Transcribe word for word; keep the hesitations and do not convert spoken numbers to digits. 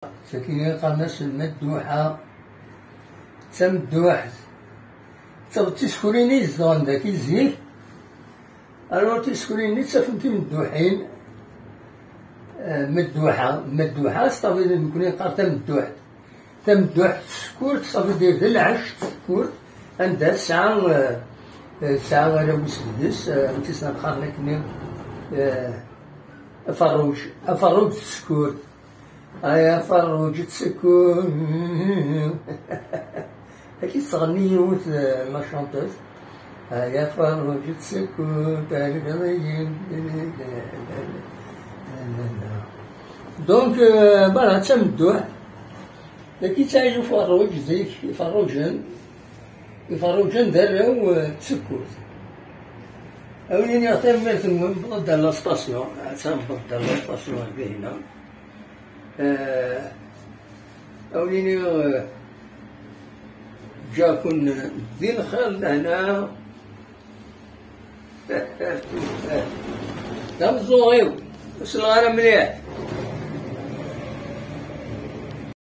Sakini qqaren-as lmadduḥa, d tamedduḥt. D tiskuriyin i izedɣen daki zik. Alors tiskuriyin-nni ttafent timedduḥin. Eh, madduḥa, madduḥa, c'est-à-dire nekkni neqqar tamedduḥt. Tamedduḥt s tsekkurt, ça veut dire d lɛecc s tsekkurt, anda tesɛa, eh, eh, tesɛa arraw-is deg-s, eh, anti s-qqaren akkenni, eh, aferruǧ, aferruǧ s tsekkurt. Ay aferruǧ d tsekkurt. Akka i tettɣenni yiwet, eh, la chanteuse. Ay aferruǧ d tsekkurt, argaz-agi. Donc, eh, voilà, d tamedduḥt. Dagi ttɛilu ferruǧ, zik, iferruǧen, iferruǧen d arraw, eh, d tsekkurt. A win iniɣ tanemmirt-nwen, newweḍ-d ar la station, atan newweḍ-d ar la station ar Bihna. Eh, a win iniɣ, eh, ǧǧaken di lxir lehna. D ameẓẓuɣ-iw, ur selleɣ ara mliḥ.